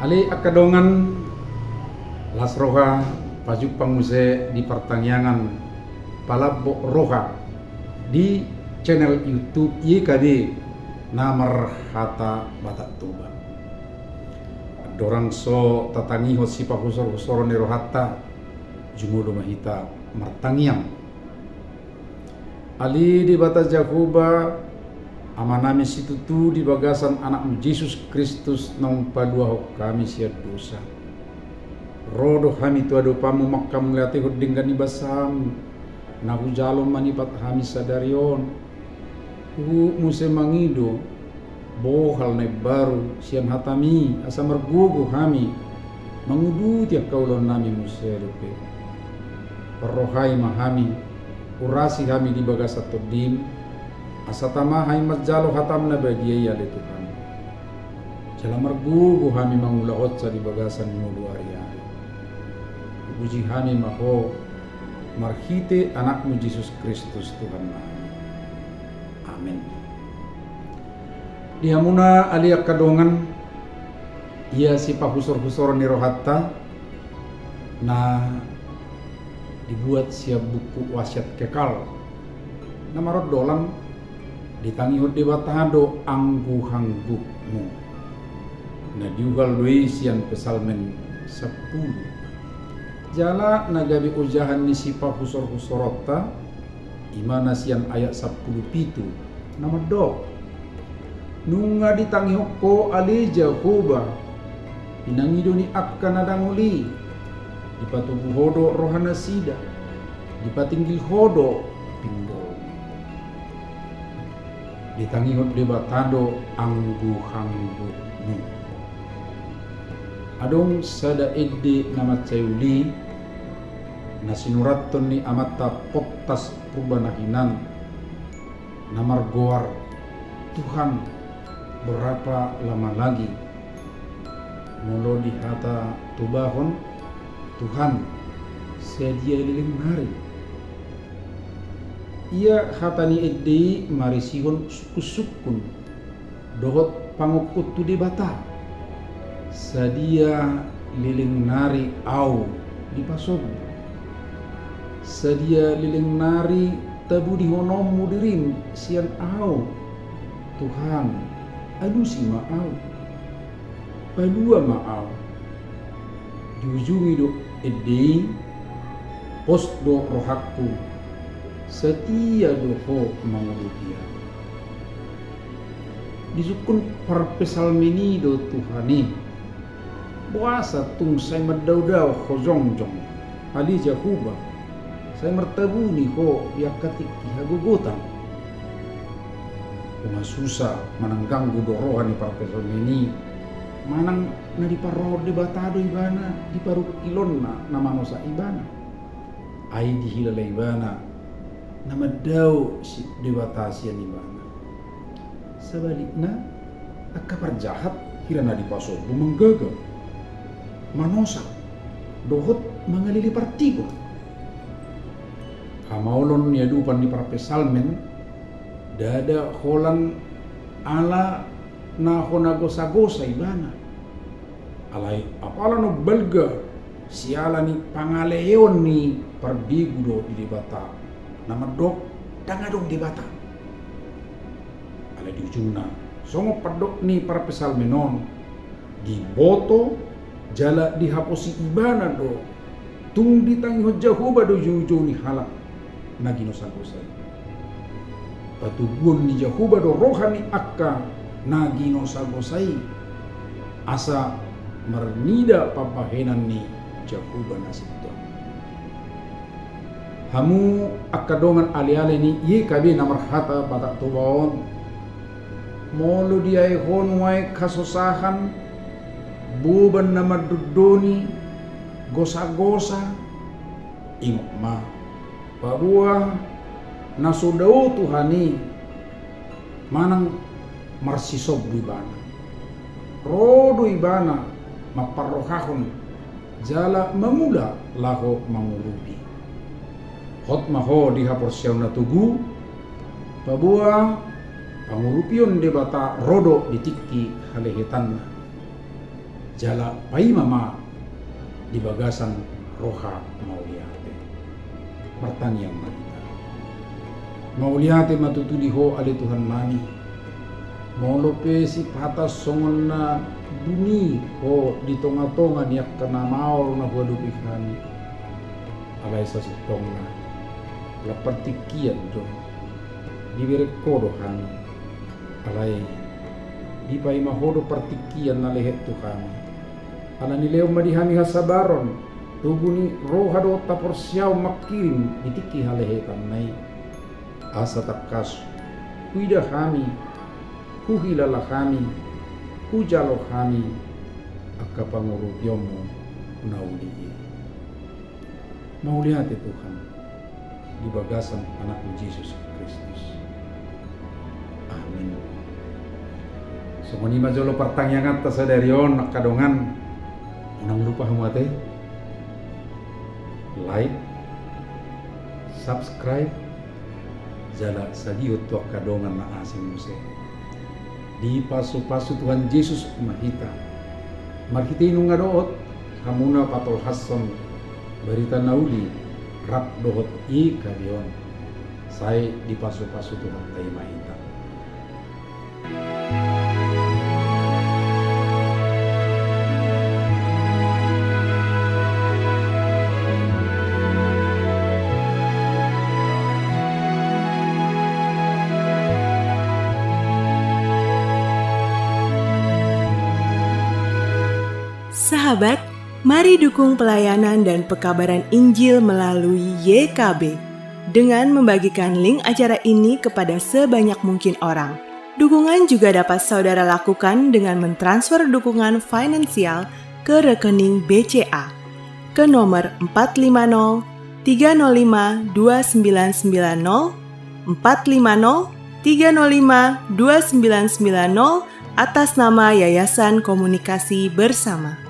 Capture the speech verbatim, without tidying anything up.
Ale angka dongan, las roha pajumpang muse di partangiangan Palambok Roha di channel YouTube Y K B na marhata Batak Toba. Andorang so tatangihon sipahusor-husoron ni rohanta, jumolo ma hita martangiang. Ale Debata Jahowa, Amanami situtu, di bagasan Anakmu Jesus Kristus naung paluahon hami sian dosa, ro do hami tu adopanmu manghamauliatehon denggan ni basamu na hujalo manipat hami sadari on. Huhut muse mangido bohal na imbaru sian hatami, asa margogo hami manguduti angka ulaonnami muse dope. Parrohai ma hami, urasi hami di bagasan tondim, asa tama hami manjalo hatam na badia i ale Tuhan. Jala margogo hami mangulahonsa di bagasan ngolu ari-ari. Puji hami ma Ho, marhite Anakmu Jesus Kristus Tuhannami. Amen. Di hamuna ale angka dongan, ia sipahusor-husoron ni rohanta na dibuat sian buku Wasiat Kekal, na marondolan, ditangihon Debata do angguh-anggguhmu. Na diuhal do i sian Psalmen sampulu. Jala na gabe ojahan ni sipahusor-husoronta, i ma na sian ayat sampulu pitu, na mandok: Nunga ditangihon Ho ale Jahowa, pinangido ni angka na dangol i, dipatubu Ho do roha nasida, dipatinggil Ho do pinggolna. Ditangihon Debata do angguh-anggguhmu. Adong sada ende na mansai uli, na sinurathon ni amanta Pottas Purba na hinan, na margoar Tuhan, berapa lama lagi. Molo di hata Tobahon, Tuhan, sadia leleng nari. Ia hata ni ende i marisihon sungkun-sungkun dohot pangongkon tu Debata. Sadia leleng nari ahu dipasombu? Sadia leleng nari tabo dihononmu dirim sian ahu? Tuhan, alusi ma ahu. Palua ma ahu. Diujungi do ende i, pos do rohangku, satia do Ho mangurupi ahu. Disungkun parpsalmen i do Tuhan i: Boasa tung sai mandao-dao Ho jongjong, ale Jahowa, sai martabuni Ho di angka tingki hagogotan? Nunga susa manang ganggu do roha ni parpsalmen i, manang na diparrohahon Debata do ibana di parungkilonna na manosak ibana. Ai dihilala ibana na mandao si Debata sian ibana. Sabalikna, angka parjahat hira na dipasombu manggaga, manosak, dohot mangalele partigor. Hamaolon niadopan ni parpsalmen ndada holan ala na hona gosa-gosa ibana. Alai apala na umbalga siala ni pangaleon ni parbegu do di Debata, na mandok ndang adong Debata. Alai di ujungna, songon pandok ni parpsalmen on, diboto jala dihaposi ibana do tung ditangihon Jahowa do joujou ni halak na ginosagosa i. Patubuhon ni Jahowa do roha ni angka na ginosagosa i, asa marnida pambahenan ni Jahowa na sintua. Hamu angka dongan ale-ale ni Y K B na marhata Batak Toba on, molo diaehon nuaeng hasosahan, boban na mandondoni, gosa-gosa, ingot ma, paboa na so dao Tuhan i manang marsisombu ibana. Ro do ibana mamparrohahon jala mangula laho mangurupi. Hot ma ho di haporseaon na togu, paboa pangurupion Debata ro do di tingki halehetanna. Jala paima ma di bagasan roha mauliate. Martangiang ma hita. Mauliate ma tutu di Ho ale Tuhan nami. Molo pe sipata songon na buni Ho di tonga-tonga ni angka na maol na huadopi hami, alai sasintongna, ala partingkian do, dibereng Ho do hami. Alai dipaima Ho do partingkian na lehet tu hami. Alani i lehon ma di hami hasabaron, togu ni roha dohot haporseaon mangkirim di tingki halehetanna i. Asa tangkas huida hami, huhilala hami, hujalo hami angka pangurupionmu na uli i. Mauliate Tuhan, di bagasan Anakmu Jesus Kristus. Amin. Songon i ma jolo partangianganta sadari on, angka dongan. Unang lupa hamu ate, like, subscribe, jala sagihon tu angka dongan na asing muse. Dipasupasu Tuhan Jesus ma hita. Marhite i nunga dohot hamuna patolhashon barita na uli rap dohot Y K B on. Sai dipasupasu Tuhanta i ma hita. Sahabat, mari dukung pelayanan dan pekabaran Injil melalui Y K B dengan membagikan link acara ini kepada sebanyak mungkin orang. Dukungan juga dapat saudara lakukan dengan mentransfer dukungan finansial ke rekening B C A ke nomor empat lima nol tiga nol lima dua sembilan sembilan nol, empat lima nol tiga nol lima dua sembilan sembilan nol, atas nama Yayasan Komunikasi Bersama.